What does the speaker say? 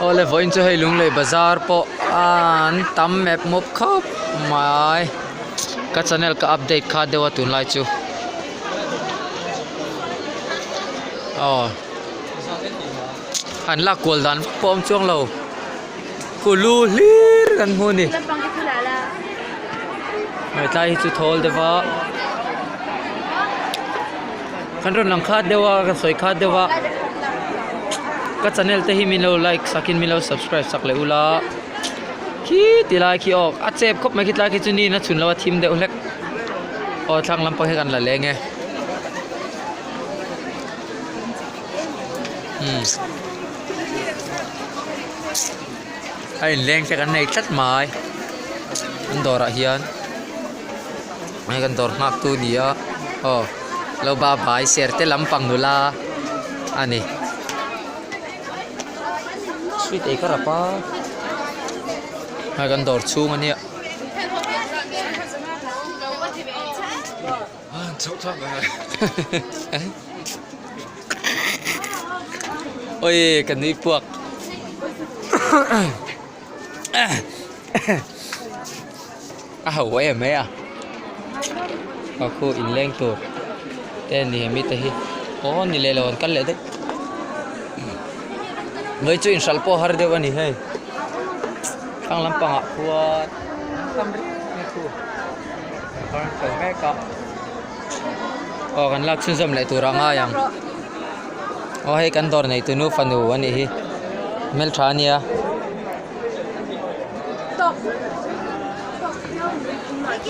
Awle vawiin chu hei Lunglei bazar pawh an tam mep mawp khawp mai ka channel ka update kha deuh a tunlai chu aw an lak kual dan vak pawh a awm chuang lo kulu hlir kan hmu a ni hetihlai hi chu thawl deuh a kan rawn lang khat deuh a ka sawi khat deuh a ka channel te hi min lo like sak in min lo subscribe sak leh ula khi ti lai khi aw a chep khawp mai khi tlai khi chu ni in a chhun lo a thim deuh hlek aw thlang lampang hi kan la leng e umm a inleng te kan nei tlat mai an dawrah hian hei kan dawr nghak tu ni a aw lo ba bai ser te lampang nula a ni sweet ei ka rap a hei kan dawr chhung a nia. Oi ka nui puak a ho em mai a aw khu inleng tur te a ni hemi te hi aw ni leh lo an kal leh daih vawi chu inhralh pawh har deuh a ni hei thlang lampangah khuan an tam riau mai khu. Aw kan lak chhunzawm leh tur a ngai ang aw hei kan dawr nei tunu fanu a nih hi hmeltha a nia.